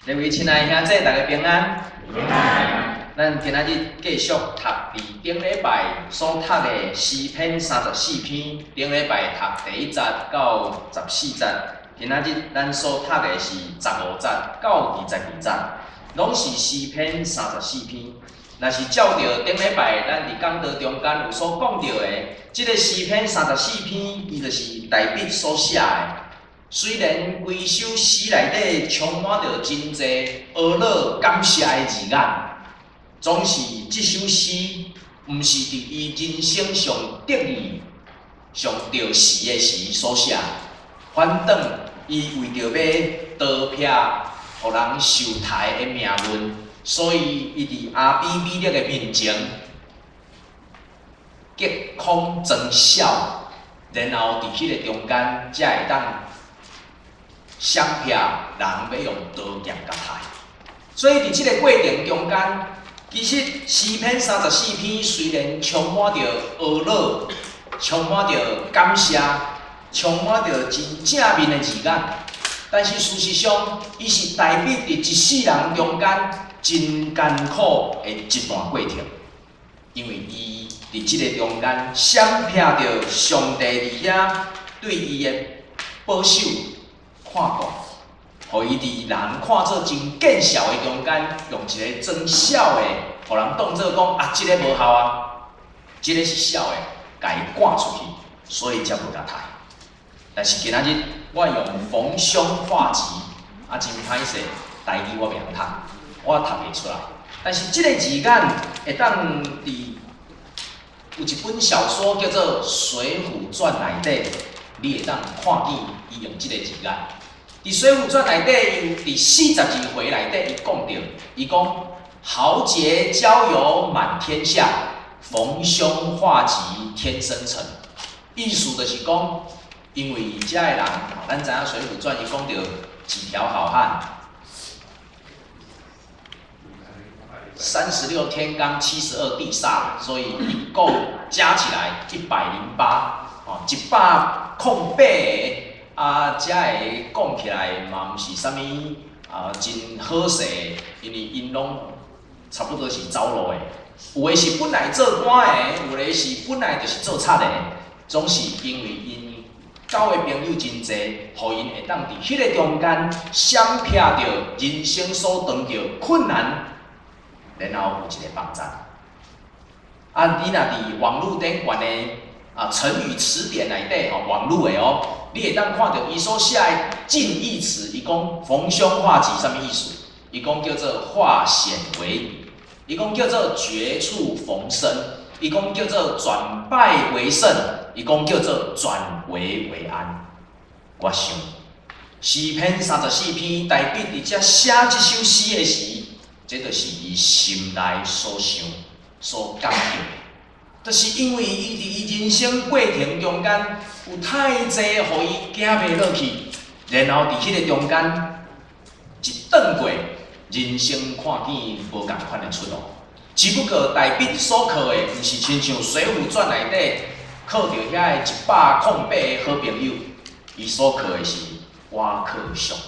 各位親愛兄弟，大家平安。平安。咱今仔日繼續讀佇頂禮拜所讀的詩篇三十四篇，頂禮拜讀第一節到14節，今仔日咱所讀的是15節到22節，攏是詩篇三十四篇。若是照著頂禮拜咱佇講道中間有所講著的，這個詩篇三十四篇，伊就是大衛所寫的。雖然規首詩內底充滿著真濟呵咾感謝的字眼，總是這首詩毋是佇伊人生上得意、上著時的時所寫，反轉伊為著欲逃避予人受刣的命運，所以伊佇亞比米勒的面前隔空裝痟，然後佇彼个中間才會當閃避人欲用刀劍共刣。所以佇這个過程中間，其實詩篇三十四篇雖然充滿著呵咾，充滿著感謝，充滿著真正面的字眼，但是事實上，伊是大衛佇一世人中間真艱苦的一段過程，因為伊佇這个中間閃避著上帝佇遐對伊的保守看顧，予伊佇人看做真見笑的中間，用一个裝痟的，予人當做講啊，這个無效啊，這个是痟的，共伊趕出去，所以才無共刣。但是今仔日我用逢凶化吉，啊，真歹勢，台語我袂曉讀，我讀袂出來。但是這个字眼會當佇有一本小說叫做《水滸傳》內底，你會當看見伊用這个字眼。佇《水滸傳》內底，伊有佇42回內底，伊講著，伊講豪傑交友滿天下，逢凶化吉天生成。意思就是講，因為遮的人，咱知影《水滸傳》伊講著幾條好漢，36天罡，72地煞，所以一共加起來108，哦，108個。啊，遮个講起來嘛，毋是啥物啊，真好勢，因為𪜶攏差不多是走路的，有的是本來做官的，有的是本來就是做賊的，總是因為𪜶交的朋友真濟，予𪜶會當佇彼个中間閃避著人生所當著困難，然後有一个幫贊。啊，你若佇網路頂懸的啊成語詞典內底吼，網路的哦，你會當看著伊所寫的近義詞，伊講逢凶化吉啥物意思？伊講叫做化險為夷，伊講叫做絕處逢生，伊講叫做轉敗為勝，伊講叫做轉危為安。我想詩篇三十四篇，大衛佇遮寫這首詩的時，這就是伊心內所想、所感覺的。就是因為伊佇伊人生過程中間有太濟予伊行袂落去，然後佇彼个中間一轉過，人生看見無仝款的出路。只不過大衛所靠的，毋是親像《水滸傳》內底靠著遐个108個好朋友，伊所靠的是我靠上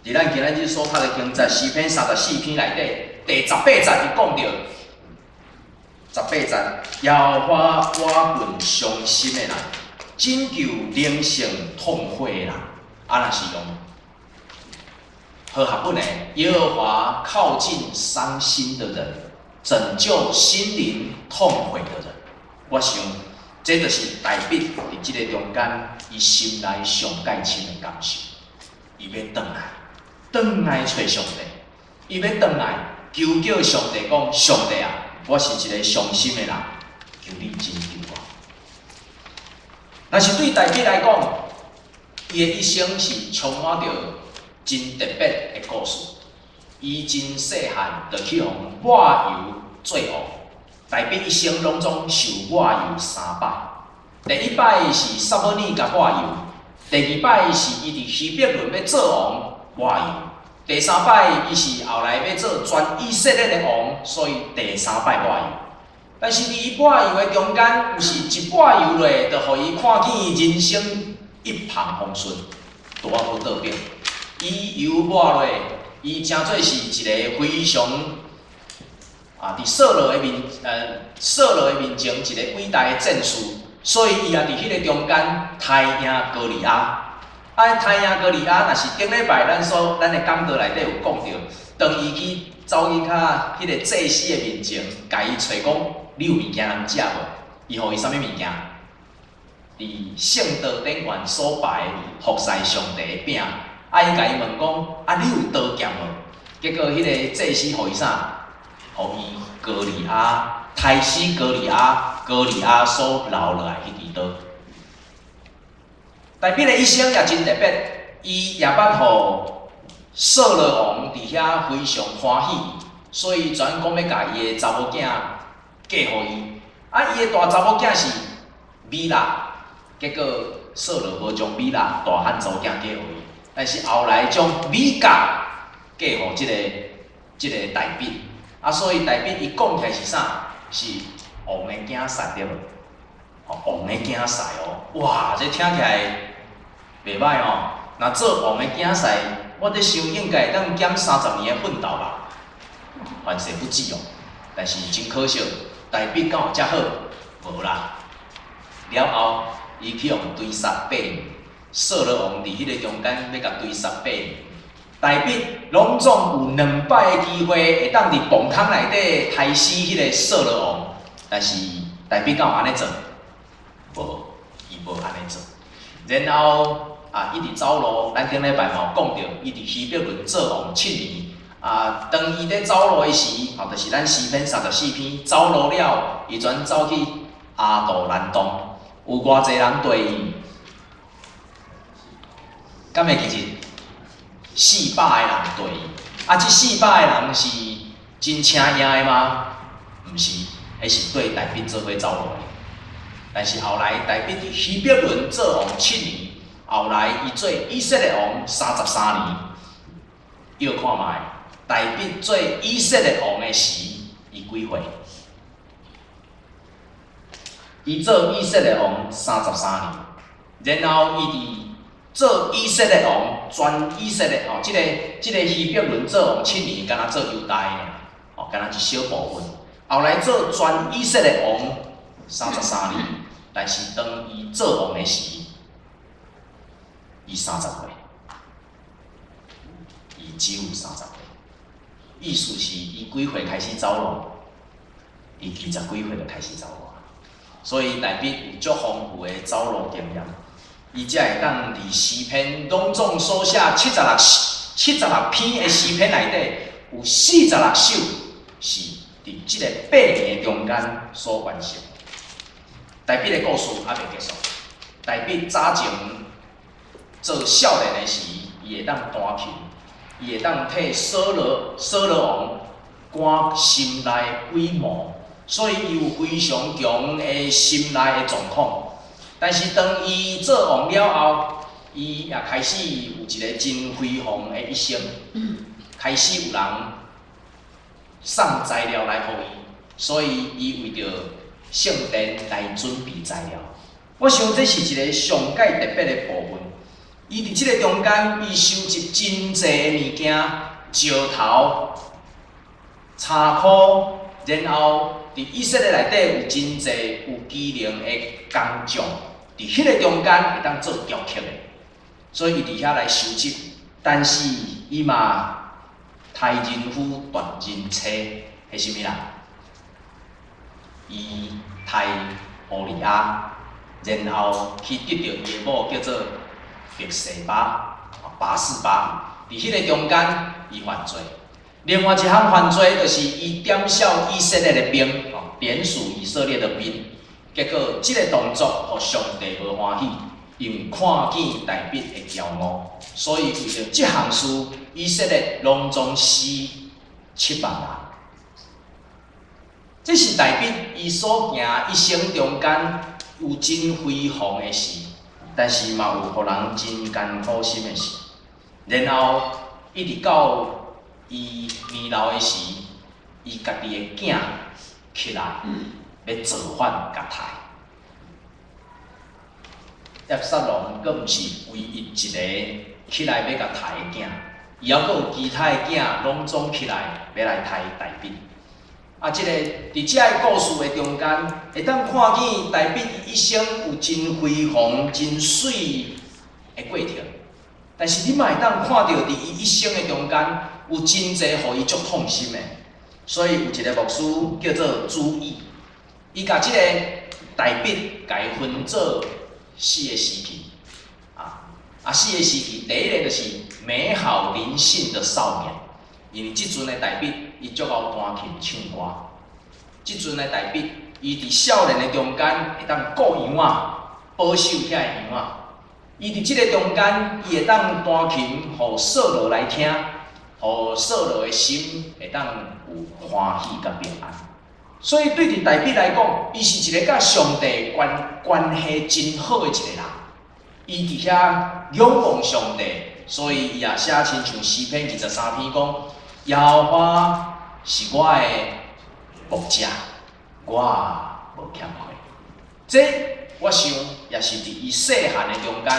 帝。佇咱今仔日所讀的經節詩篇三十四篇內底第十八節，伊講著。十八節，耶和華倚近傷心的人，拯救靈性痛悔的人。啊，若是用和合本的，耶和華靠近傷心的人，拯救心靈痛悔的人。我想，這就是大衛佇這个中間，伊心內上蓋深的感受。伊欲轉來，轉來揣上帝，伊欲轉來求叫上帝講：上帝啊！我是一个傷心的人，求你拯救我。但是對大衛來講，伊的一生是充滿著真特別的故事。伊真細漢就去予抹油做王，大衛一生攏總受抹油三擺。第一擺是撒母耳共抹油，第二擺是伊佇希伯崙欲做王抹油。第三擺，伊是後來欲做全以色列的王，所以第三擺抹油。但是佇伊抹油的中間，毋是一抹油落，就予伊看見人生一帆風順，拄仔好倒轉。伊油抹落，伊伊成做是一个非常啊，佇掃羅的面前一個偉大的戰士，所以伊也佇彼个中間刣贏歌利亞。啊，刣贏歌利亞，若是頂禮拜咱的講道內底有講著，當伊去走去較彼个祭司的面前，共伊揣講，你有物件通食無？伊予伊啥物物件？佇聖桌頂懸所擺服侍上帝的餅。啊！伊共伊問講：啊，你有刀劍無？結果彼个祭司予伊啥？予伊歌利亞刣死歌利亞，歌利亞所留落來彼支刀。大衛的一生也真特別，伊也捌予掃羅王佇遐非常歡喜，所以專講欲共伊的查某囝嫁予伊。啊，伊的大查某囝是米辣，結果掃羅無將米辣大漢查某囝嫁予伊。但是後來將米甲嫁予這個大衛，啊，所以大衛伊講起來是啥？是王的囝婿對無？哦，王的囝婿哦，哇，這聽起來袂䆀哦。若做王的囝婿，我佇想應該會當減30年的奮鬥吧？凡事不濟哦。但是真可惜，大衛敢有遮好？無啦。了後，伊去予追殺8年。掃羅王佇彼个中間欲共追殺八年，大衛攏總有兩擺的機會會當佇墓坑內底刣死彼個掃羅王，但是大衛敢有按呢做？無，伊無按呢做。然後啊，一直走路，咱頂禮拜嘛有講著，伊佇希伯崙做王7年。啊，當伊咧走路的時，吼，就是咱詩篇34篇走路了，伊轉走去亞杜蘭洞，有偌濟人綴伊？敢會記得？400個人綴伊，啊，這四百個人是真請贏的嗎？毋是，彼是綴大衛做伙走路的。但是後來大衛佇希伯崙做王七年，後來伊做以色列王33年。臆看覓，大衛做以色列王的時，伊幾歲？伊做以色列王三十三年，然後伊佇做以色列王，全以色列吼，這個希伯崙做王七年，敢若做猶大的，吼，敢若一小部分。後來做全以色列王三十三年，但是當伊做王的時，伊三十歲，伊只有三十歲。意思是伊幾歲開始走路？伊二十幾歲就開始走路。所以大衛有足豐富的走路經驗，伊才會當佇詩篇攏總所寫76篇的詩篇內底，有46首是佇這個八年的中間所完成。大衛的故事猶未結束。大衛早前做少年的時，伊會當彈琴，伊會當替掃羅王趕心內鬼魔。所以伊有非常強的心內的狀況，但是當伊做王了後，伊也開始有一個真輝煌的一生，開始有人送材料來予伊，所以伊為著聖殿來準備材料。我想這是一個上蓋特別的部分。伊佇這個中間，伊收集真濟的物件，石頭、柴箍，然後佇以色列內底有真濟有技能的工匠，佇彼个中間會當做雕刻的，所以伊佇遐來收集。但是伊嘛刣人夫奪人妻，彼啥物人？伊刣烏利亞，然後去得著伊的某叫做拔示巴，拔示巴。佇彼个中間，伊犯罪。另外一項犯罪就是伊點數以色列的兵，點數以色列的兵。結果這個動作，予上帝無歡喜，因為看見大衛的驕傲，所以為著這項事，以色列攏總死7萬人。這是大衛伊所行一生中間有真輝煌的事，但是嘛有予人真艱苦心的事。然後一直到伊年老的時，伊家己的囝起來欲造反共刣。押沙龍閣毋是唯一一个起來欲共刣的囝，伊猶閣有其他的囝攏總起來欲來刣大衛。啊，這个佇這个故事的中間，會當看見大衛伊一生有真輝煌、真媠的過程。但是你嘛會當看著佇伊一生的中間，有真濟予伊足痛心的。所以有一个牧師叫做朱義，伊共這个大衛共伊分做四个時期。啊，四个時期，第一个就是美好靈性的少年，因為這陣的大衛，伊足𠢕彈琴唱歌。這陣的大衛，伊佇少年的中間會當顧羊仔，保守遐个羊仔。伊佇這个中間，伊會當彈琴，予掃羅來聽，予掃羅的心會當有歡喜佮平安。所以對佇大衛來講，伊是一个佮上帝關係真好的一个人。伊佇遐仰望上帝，所以伊也寫親像詩篇23篇講：耶和華是我的牧者，我無欠缺。這我想也是佇伊細漢的中間，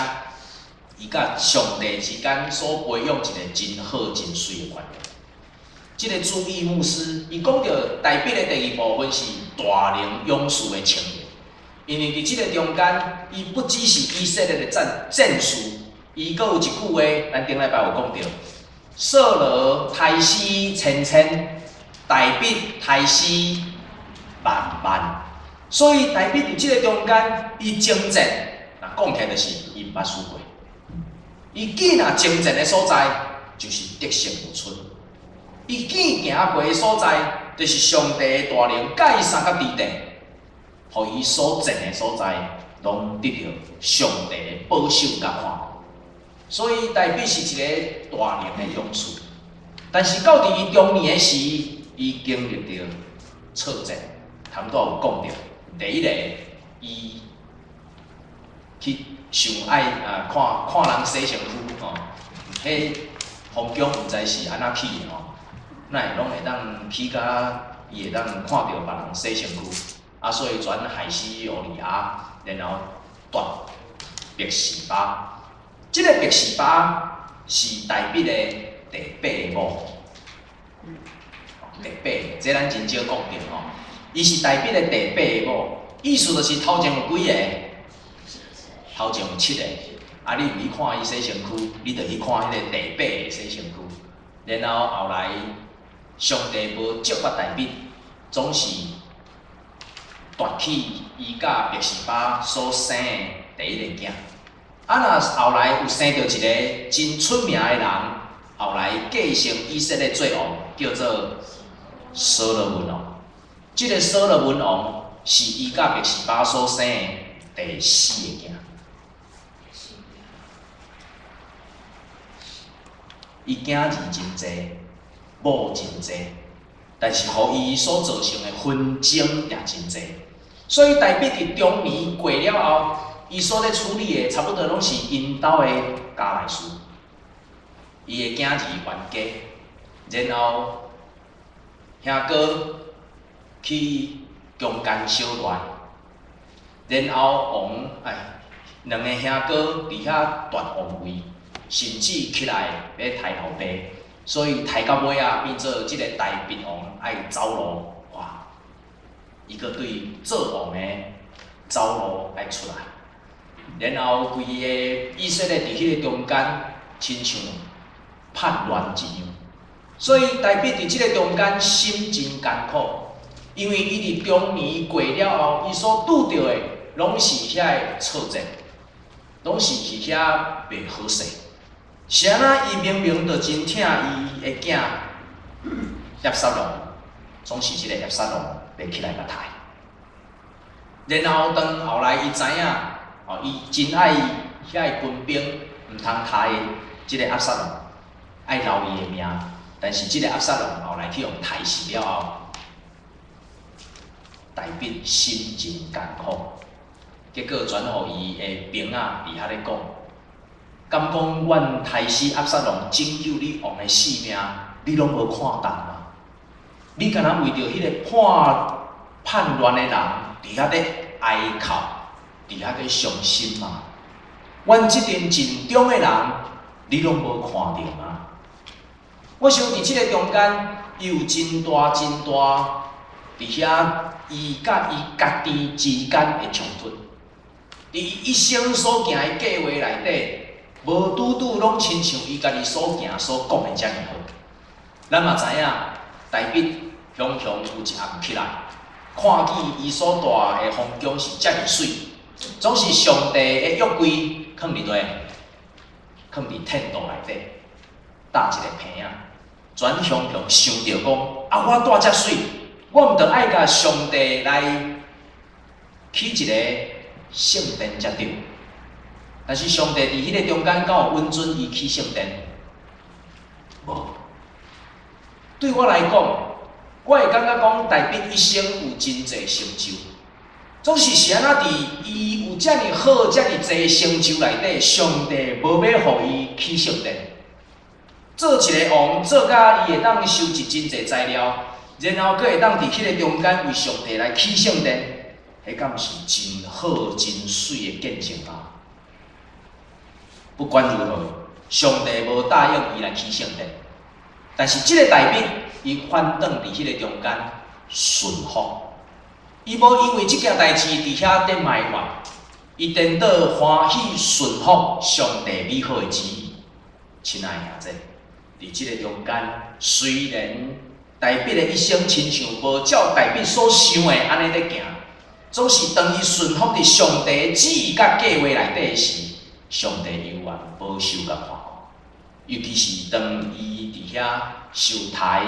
伊佮上帝之間所培養一个真好、真媠的關係。這个朱義牧師，伊講著大衛的第二部分是大能勇士的青年，因為佇這个中間，伊不只是以色列的戰士，伊閣有一句話，咱頂禮拜有講著，掃羅刣死千千，大衛刣死萬萬。所以大衛佇這个中間，伊征戰，若講起來就是伊毋捌輸過。伊見若征戰的所在，就是得勝有出。伊見行過的所在，就是上帝的大能蓋三角之地，予伊所戰的所在，攏得著上帝的保守佮看顧。所以大衛是一个大能的勇士，但是到佇伊中年的時，伊經歷著挫折。頭拄有講著，第一个，伊去想愛啊看看人洗身軀吼，彼皇宮毋知是按怎起的吼，哪會攏會當起甲伊會當看著別人洗身軀，啊，所以轉害死烏利亞，然後奪別是巴。這个別是巴是大衛的第八个某，第八个，這咱真少講著吼。伊是大衛的第八个某，意思就是頭前有幾个？頭前有七个。啊，你毋去看伊洗身軀，你就去看彼个第八个洗身軀。然後後來，上帝無祝福大衛，總是奪去伊佮別是巴所生的第一个囝。啊，若後來有生著一个真出名的人，後來繼承以色列做王，叫做所羅門王。這个所羅門王是伊佮別是巴所生的第四个囝。伊囝兒真濟，某真濟，但是予伊所造成的紛爭也真濟。所以大衛佇中年過了後，伊所咧處理的差不多攏是𪜶兜的家內事，伊的囝兒冤家，然後兄哥去強姦小內，然後王哎兩个兄哥佇遐奪王位，甚至起來欲刣老爸，所以刣到尾仔變做這个大衛王愛走路，哇！伊閣對做王的走路愛出來。然後規个以色列佇彼個中間，親像叛亂一樣，所以大衛佇這个中間心真艱苦，因為伊佇中年過了後，伊所拄著的攏是遐个挫折，攏是佇遐袂好勢。是按怎伊明明就真疼伊的囝押沙龍，總是這个押沙龍欲起來共刣。然後當後來伊知影。哦，伊真愛遐个軍兵，毋通刣這个押沙龍，愛留伊的命。但是這个押沙龍後來去予刣死了後，大衛心真艱苦，結果轉予伊的兵仔佇遐咧講，敢講阮刣死押沙龍，拯救你王的性命，你攏無看重嗎？你敢若為著彼个叛亂的人佇遐咧哀哭？佇遐咧傷心嗎？阮這陣盡忠的人，你攏無看著嗎？我想佇這个中間，伊有真大真大佇遐，伊佮伊家己之間的衝突。佇伊一生所行的計劃內底，無拄拄攏親像伊家己所行所講的遮爾好。咱嘛知影，大衛雄雄有一暗起來，看見伊所住的皇宮是遮爾媠，總是上帝的約櫃囥佇佗，囥佇天幕內底，搭一个棚仔。全雄雄想著講，啊，我住遮媠，我毋著愛共上帝來起一个聖殿才對。但是上帝佇彼个中間，敢有允准伊起聖殿？無。對我來講，我會感覺講，大衛一生有真濟成就，總是是按怎佇伊有遮爾好、遮爾濟成就內底，上帝無欲予伊起聖殿，做一个王，做甲伊會當收集真濟材料，然後閣會當佇彼个中間為上帝來起聖殿，彼敢毋是真好、真媠的見證啊？不管如何，上帝無答應伊來起聖殿，但是這个大衛，伊反轉佇彼个中間順服，伊無因為這件代誌佇遐咧埋怨，伊顛倒歡喜順服上帝美好的旨意。親愛的兄弟，佇這个中間，雖然大衛的一生親像無照大衛所想的按呢咧行，總是當伊順服佇上帝旨意佮計劃內底時，上帝猶原保守佮看顧。尤其是當伊佇遐受刣，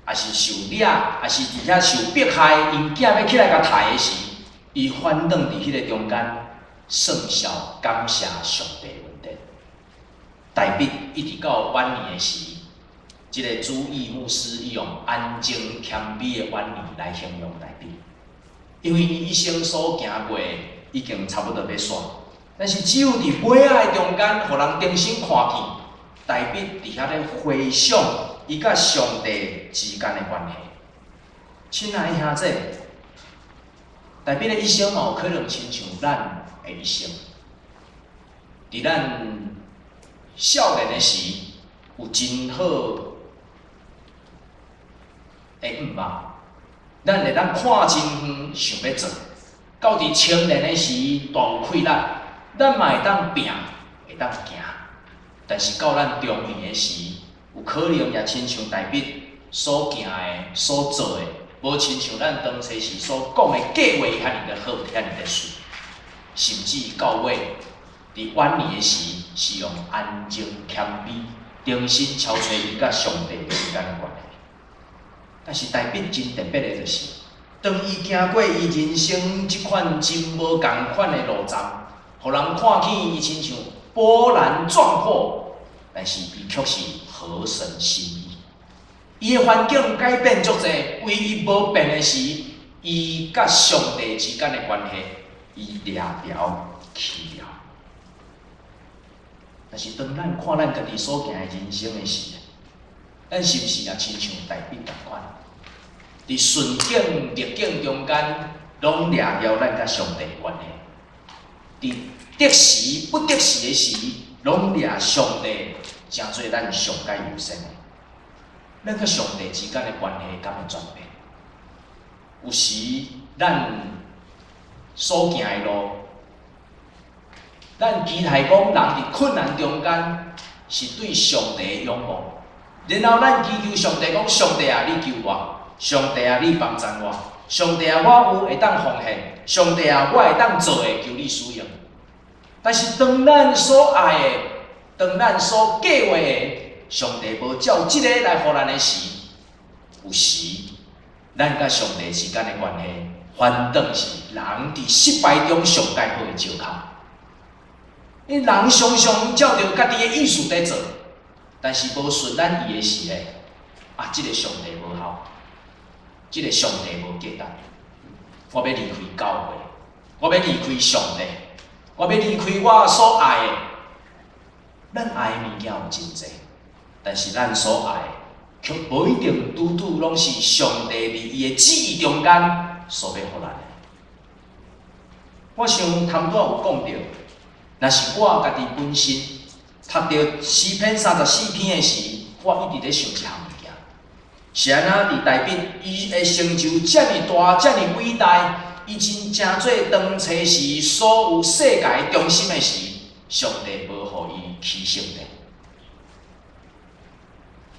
抑是受掠，抑是佇遐受迫害，𪜶囝欲起來共刣的時，伊反轉佇彼个中間，算孝感謝上帝恩典。大衛一直到晚年的時，這个主義牧師伊用安靜謙卑的晚年來形容大衛，因為伊一生所行過已經差不多欲煞，但是只有佇尾仔的中間，予人重新看見大衛佇遐咧回想伊佮上帝之間的關係。親愛的兄弟，大衛的一生嘛有可能親像咱的一生，佇咱少年的時，有真好的願望，咱會當看真遠，想欲做。到佇青年的時，大有氣力，咱嘛會當拚，會當行。但是到咱中年的時，有可能也親像大衛所行的、所做的，無親像咱當初時所講的計劃遐爾的好，遐爾的順，甚至到尾，佇晚年的時，是用安靜謙卑，重新敲揣伊佮上帝之間的關係。但是大衛真特別的就是，當伊行過伊人生這款真無仝款的路站，予人看見伊親像波瀾壯闊，但是伊卻是合神心意。伊的環境改變足濟，唯一無變的是伊佮上帝之間的關係，伊掠牢起牢。但是當咱看咱家己所行的人生的時，咱是毋是也親像大衛仝款？佇順境逆境中間，攏掠牢咱佮上帝的關係。佇得時不得時的時，攏掠上帝成做咱上蓋優先的。咱佮上帝之間的關係敢會轉變？有時咱所行的路，咱期待講人佇困難中間是對上帝的仰望，然後咱祈求上帝講：上帝啊，你救我！上帝啊，你幫贊我！上帝啊，我有會當奉獻！上帝啊，我會當做的，求你使用。但是當咱所愛的，當咱所計劃的，上帝無照這個來予咱的時，有時咱佮上帝之間的關係，反轉是人佇失敗中上蓋好的借口。因為人常常照著家己的意思佇做，但是無順咱意的時咧，啊，這個上帝無效，這個上帝無價值，我欲離開教會，我欲離開上帝，我欲離開我所愛的。咱愛的物件有真濟，但是咱所愛的，卻無一定拄拄攏是上帝佇伊的旨意中間所欲予咱的。我想頭拄仔有講著，若是我家己本身讀著詩篇34篇的時，我一直咧想一項物件，是按怎佇大衛伊的成就遮爾大，遮爾偉大，伊真正做當初是所有世界中心的時，上帝無予伊起聖殿。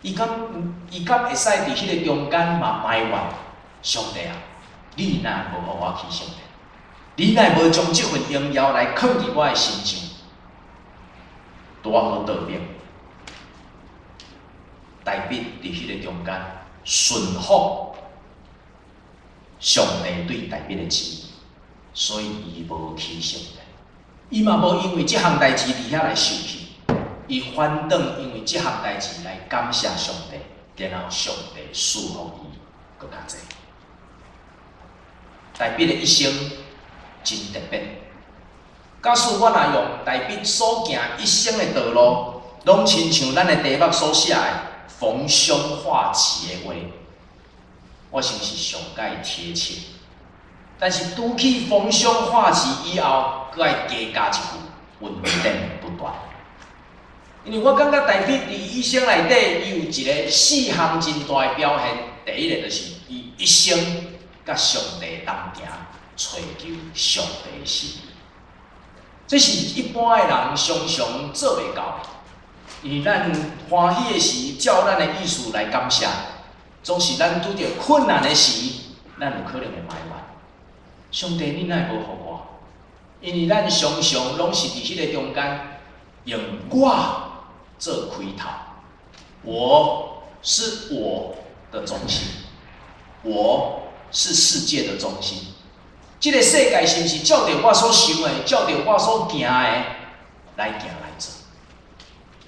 伊敢會使佇彼个中間嘛埋怨上帝啊？你若無予我起聖殿，你若無將這份榮耀來囥佇我的身上，拄仔好倒轉。大衛佇彼个中間順服上帝對大衛的旨意，所以伊無起聖殿，伊嘛無因為這項代誌佇遐來受氣，伊反轉因為這項代誌來感謝上帝，然後上帝賜福伊閣較濟。大衛的一生真特別，假使我若用大衛所行一生的道路，攏親像咱的題目所寫的逢凶化吉的話，我想是上蓋貼切。但是拄起逢凶化吉以後，閣愛加加一句恩典不斷。因為我感覺大衛佇一生內底，伊有一个四項真大的表現。第一个就是伊一生佮上帝同行，揣求上帝的心意。這是一般的人常常做袂到的。因為咱歡喜的時，照咱的意思來感謝；總是咱拄著困難的時，咱有可能會埋怨上帝，你哪會無予我？因為咱常常攏是佇彼个中間用我做開頭，我是我的中心，我是世界的中心。這个世界是毋是照著我所想的，照著我所行的來行來做？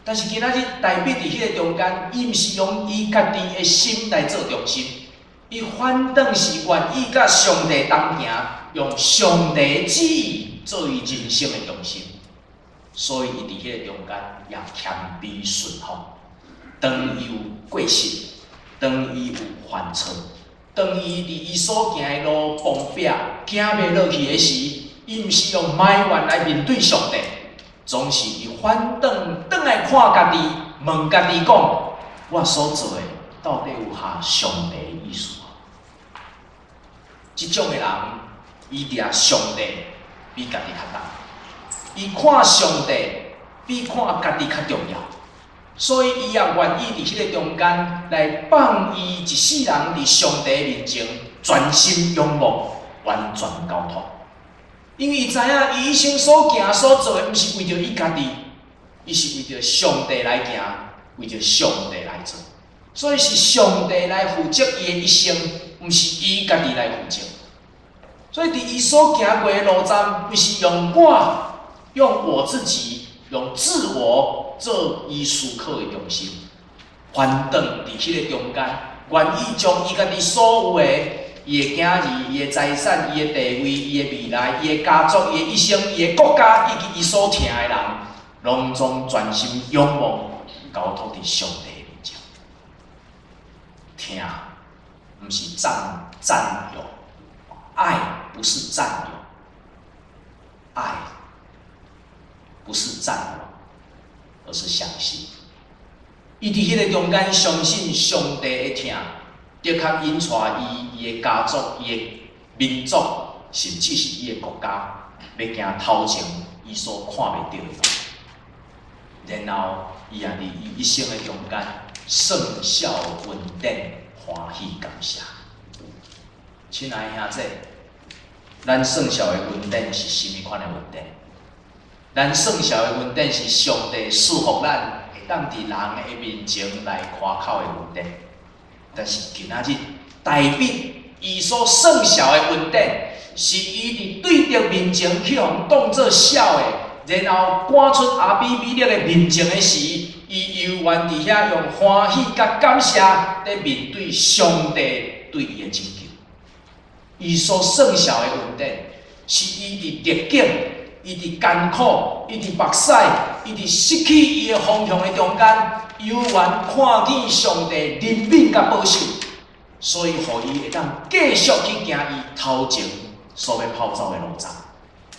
但是今仔日大衛佇彼个中間，伊毋是用伊家己的心來做中心，伊反轉是願意佮上帝同行，用上帝旨意做伊人生的中心。所以伊佇彼个中間也謙卑順服。當伊有過失，當伊有犯錯，當伊佇伊所行的路碰壁，行袂落去的時，伊毋是用埋怨來面對上帝，總是伊反轉轉來看家己，問家己講：我所做的到底有合上帝的意思無？這種的人，伊掠上帝比家己較重，伊看上帝比看家己較重要，所以伊也願意佇彼个中間來放伊一世人佇上帝面前專心仰望，完全交託。因為伊知影，伊一生所行所做的，毋是為著伊家己，伊是為著上帝來行，為著上帝來做。所以是上帝來負責伊的一生，毋是伊家己來負責。所以佇伊所行過的路站，毋是用我、用我自己、用自我做伊思考的中心，反轉佇彼个中間，願意將伊家己所有的，伊的囝兒、伊的財產、伊的地位、伊的未來、伊的家族、伊的一生、伊的國家，以及伊所疼的人，攏總專心仰望，交託佇上帝面前。疼，毋是佔有，愛不是佔有，愛不是佔有，而是相信。伊佇彼个中間相信上帝的疼，的確引帶伊、伊的家族、伊的民族，甚至是伊的國家，欲行頭前伊所看袂著的路。然後，伊也佇伊一生的中間，算數恩典，歡喜感謝。親愛的兄弟，咱算數的恩典是啥物款的恩典？咱算數的恩典是上帝賜予咱會當佇人的面前來誇口的恩典。但是今仔日，大衛伊所算數的恩典，是伊佇對敵面前去予人當做痟的，然後趕出亞比米勒的面前的時，伊猶原佇遐用歡喜佮感謝，佇面對上帝對伊的拯救。伊所算數的恩典，是伊佇逆境、伊佇艱苦、伊佇目屎、伊佇失去伊的方向的中間，猶原看見上帝憐憫佮保守，所以予伊會當繼續去行伊頭前所欲跑走的路程，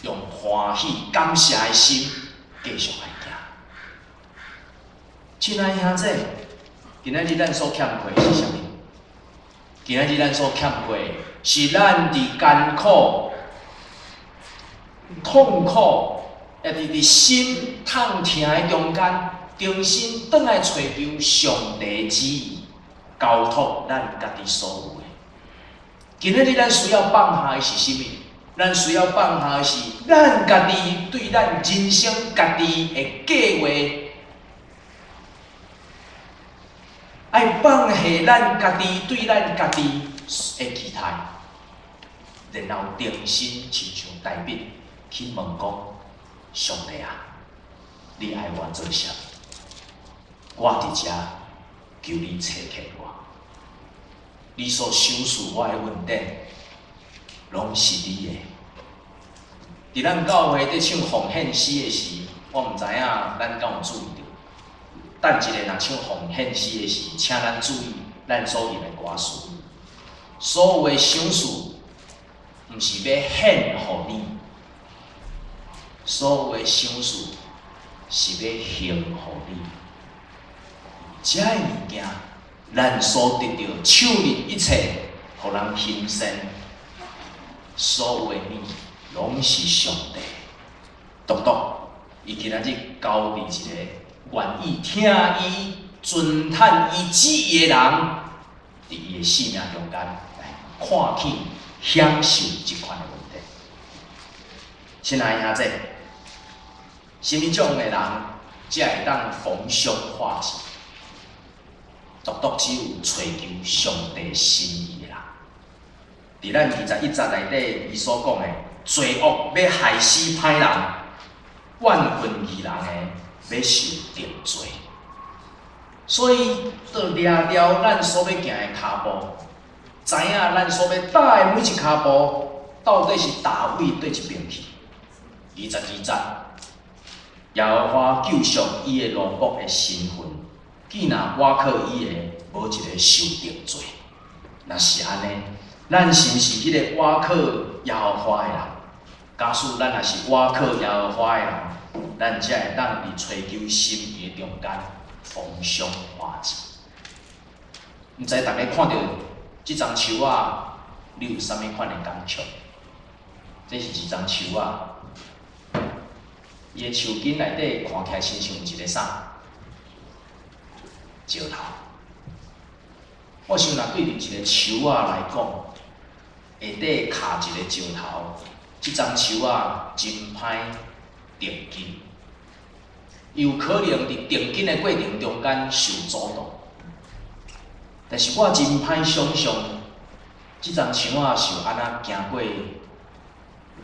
用歡喜感謝的心繼續來行。親愛兄弟，今仔日咱所欠缺的是啥物？今仔日咱所欠缺的是咱佇艱苦、痛苦，抑佇佇心痛疼的中間，重新轉來揣求上帝旨意，交託咱家己所有的。今仔日咱需要放下的是啥物？咱需要放下的是咱家己對咱人生家己的計劃，愛放下咱家己對咱家己的期待，然後重新親像大衛去問講：上帝啊，你愛我做啥物？我佇遮求你差遣我，你所賞賜我的恩典，攏是你的。佇咱教會佇唱奉獻詩的時，我毋知影咱敢有注意著。等一下若唱奉獻詩的時，請咱注意咱所吟的歌詞。所有的賞賜，毋是欲獻予你，所有的賞賜是欲還予你。這个物件，咱所得著手裡一切，予人欣羨。所有的物，攏是上帝。獨獨，伊今仔日交佇一個願意聽伊、遵趁伊旨意的人，佇伊的生命中間來看見、享受這款的恩典。親愛的兄弟，啥物種的人才會當逢凶化吉？獨獨只有揣求上帝心意的人。佇咱21節內底，伊所講的罪惡欲害死歹人，怨恨義人的欲受定罪。所以，當掠牢咱所欲行的跤步，知影咱所欲踏的每一跤步，到底是佗位佗一邊去。22節，耶和華救贖伊的奴僕的身份，既若倚靠伊的，無一个受定罪。若是按呢，咱是毋是彼个倚靠耶和華的人？假使咱若是倚靠耶和華的人，咱才會當佇揣求心意的中間逢凶化吉。毋知大家看著這欉樹仔，你有啥物款的感觸？這是一欉樹仔，伊的樹根內底看起來親像一个啥？石頭。我想若對佇一個樹仔來講，下底卡一个石頭，這欉樹仔真歹定根，有可能佇定根的過程中間受阻擋。但是我真歹想象，這欉樹仔是按怎行過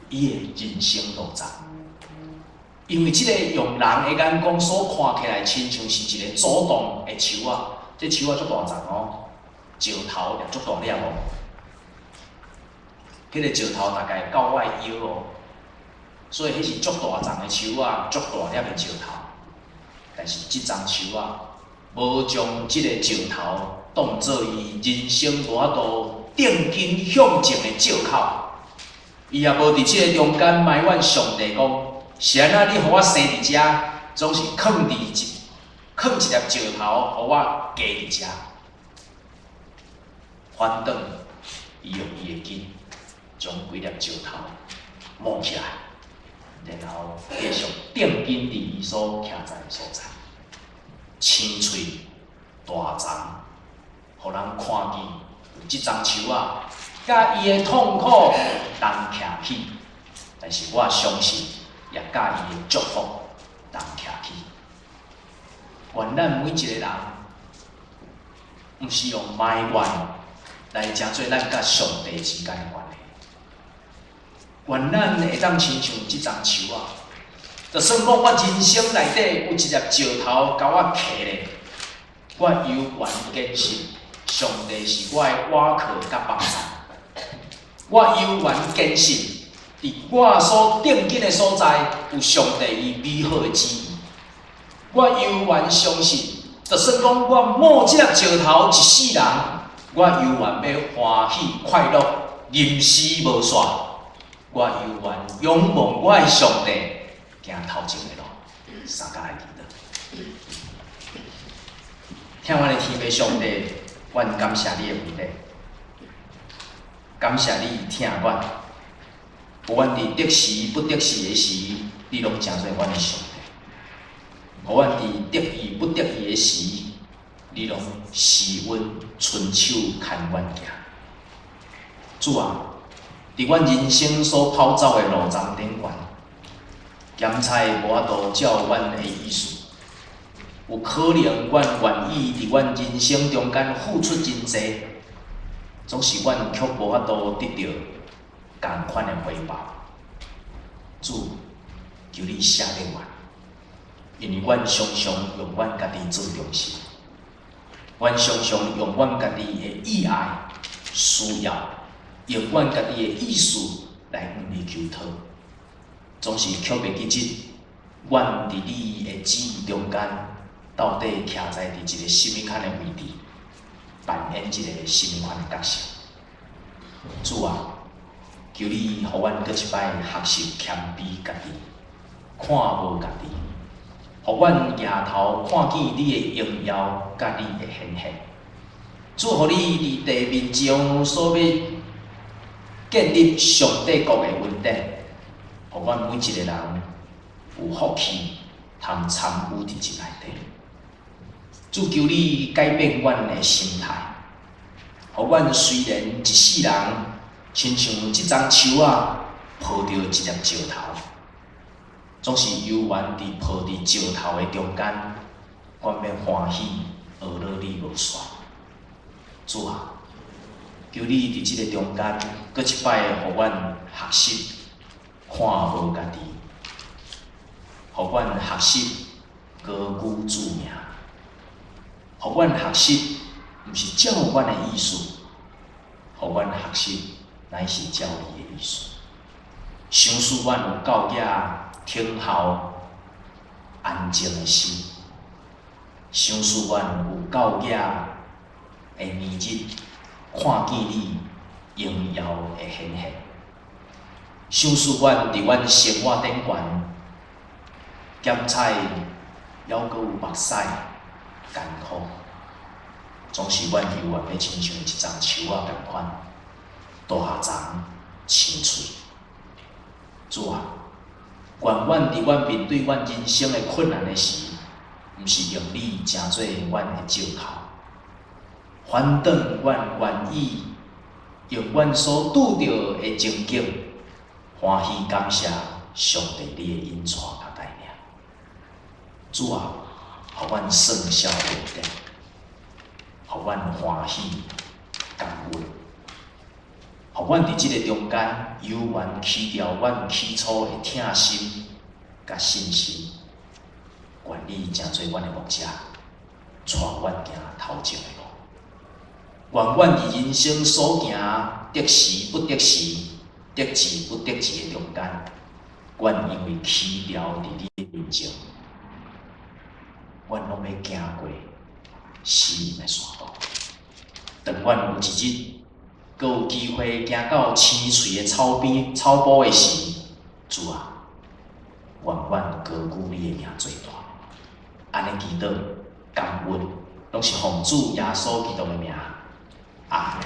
伊的人生路程。因為這個用人的眼光所看起來，親像是一個阻擋的樹仔，這樹仔足大叢哦，石頭也足大粒哦。彼個石頭大概到我的腰哦，所以彼是足大叢的樹仔，足大粒的石頭。但是這欉樹仔無將這個石頭當做伊人生無法度定根向前的藉口，伊也無佇這個中間埋怨上帝講：是按怎你予我生佇遮，總是囥一粒石頭，予我加佇遮。反轉，伊用伊的根將規粒石頭摸起來，然後繼續定根佇伊所徛在的所在，青翠大叢，予人看見這欉樹仔，佮伊的痛苦同徛起，但是我相信，也佮伊的祝福同徛起。願咱每一个人，毋是用埋怨來成做咱佮上帝之間的關係。願咱會當親像這欉樹仔，就算講我人生內底有一粒石頭共我徛咧，我猶原堅信上帝是我的倚靠佮幫助。我猶原堅信，佇我所定根的所在，有上帝伊美好的旨意。我猶原相信，就算講我摸這粒石頭一世人，我猶原欲歡喜快樂，吟詩無煞。我猶原仰望我的上帝，行頭前的路，相佮來祈禱。疼阮的天父上帝，阮感謝你的恩典，感謝你疼阮，予阮佇得時不得時的時，你攏成做阮的上帝；予阮佇得意不得意的時，你攏施恩伸手牽阮行。主啊，佇阮人生所跑走的路程頂懸，檢採無法度照阮的意思。有可能，阮願意佇阮人生中間付出真濟，總是阮卻無法度得著仝款的回報。主，求你赦免阮，因為阮常常用阮家己做中心，阮常常用阮家己的意愛、需要，用阮家己的意思來向你求討，總是卻袂記得，阮佇你的旨意中間，到底徛在佇一個啥物款的位置，扮演一個啥物款的角色？主啊，求你予阮閣一擺學習謙卑家己，看無家己，予阮舉頭看見你的榮耀佮你的顯現。主，予你佇地面上所欲建立上帝國的恩典，予阮每一個人有福氣通參與佇這內底。主，求你改變阮的心態，予阮雖然一世人親像這欉樹仔抱著一粒石頭，總是猶原佇抱佇石頭的中間，阮欲歡喜呵咾你無煞。主啊，求你佇這个中間，閣一擺予阮學習看無家己，予阮學習高舉主名。予阮學習，毋是照阮的意思，予阮學習乃是照你的意思。賞賜阮有夠額聽候安靜的心，賞賜阮有夠額的年日，看見你榮耀的顯現。賞賜阮佇阮生活頂懸，檢採猶閣有目屎艱苦，總是阮猶原欲親像一叢樹仔仝款，落下叢青翠。主啊，願阮佇阮面對阮人生的困難的時，毋是用你成做阮的借口，反轉阮願意用阮所拄著的情景，歡喜感謝上帝你的引帶佮帶領。主啊，予阮算數恩典，予阮歡喜感恩，予阮佇這个中間猶原持牢阮起初的疼心佮信心，願你成做阮的牧者，帶阮行頭前的路。願阮佇人生所行得時不得時、得志不得志的中間，阮因為持牢佇你的面前，阮攏欲行過死蔭的山谷。當阮有一日，閣有機會行到青翠的草邊、草埔的時，主啊，願阮高舉你的名做大。按呢祈禱感恩，攏是奉主耶穌基督的名。阿門。